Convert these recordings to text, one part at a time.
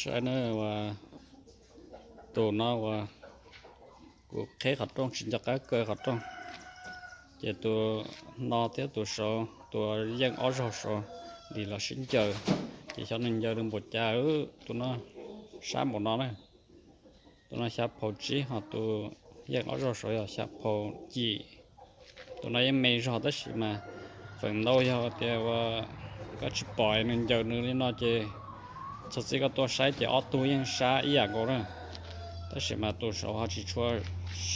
Saib na, ua tus no ua kuv qheb qhov rooj tsis nco qab kaw qhov rooj, ces tus no thiab tus saud tus yeej ob zaug saud dim los sib ncaws, ces xyov nws ncaws nws npaum cas, tus no sab npaum no na. Tus no xya phaus tsib, ho tus yeej ob zaug saud yog xya phaus yim. Tus no yeej me zog tab sis mas feem ntau yog tias ua koj tsis pom nws ncaws nws li no ces txog txij koj tuaj saib ces ob tug yeej sab ib yam nkaus na. Tab sis mas tus saud ho tsis tshua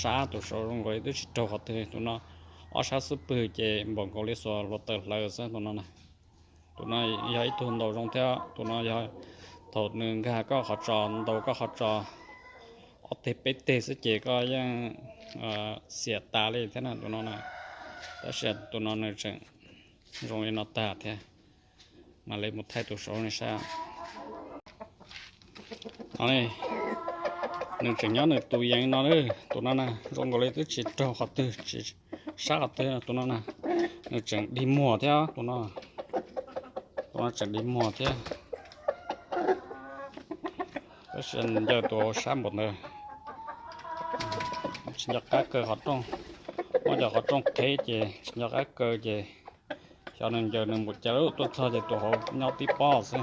sab, tus saud zoo nkaus li twb tsis raug qhov twg. Tus no ob sab xub pwg ces npaum nkaus li xuas hluav taws hlawv xwb tus no na. Tus no yog ib tug ntaus zoo thiab, tus no yog thaum nws nkag koj qhov tsos, ntaus koj qhov tsos ob teg peb teg xwb ces koj yeej xiam tas li thiab na tus no na. Tab sis tus no nws tseem zoo li no tag thiab, mam li mus thaij tus saud ne saib. Nws tseem nyob nws tus yees no, tus no na zoo nkaus li twb tsis raug qhov twg, tsis sab qhov twg tus no na. Nws tseem dig muag thiab tus no, tus no tseem dig muag thiab. Tab sis ncaws tus hauv sab npaum ntawd, tsis nco qab kaw qhov rooj, muab cov qhov rooj qheb ces tsis nco qab kaw ces xyov nws ncaws nws npaum cas, tuaj txog ces tus hauv nyob tib pob xwb.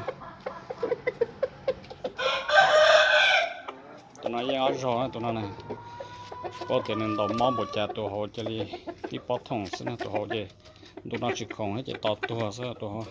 Tus no yeej ob zaug na tus no na. Paub tias nws ntaus mob npaum cas tus hauv cia li tib pob thoom xwb na, tus hauv ces ntu no tsis khoom ces tos tuag xwb tus hauv.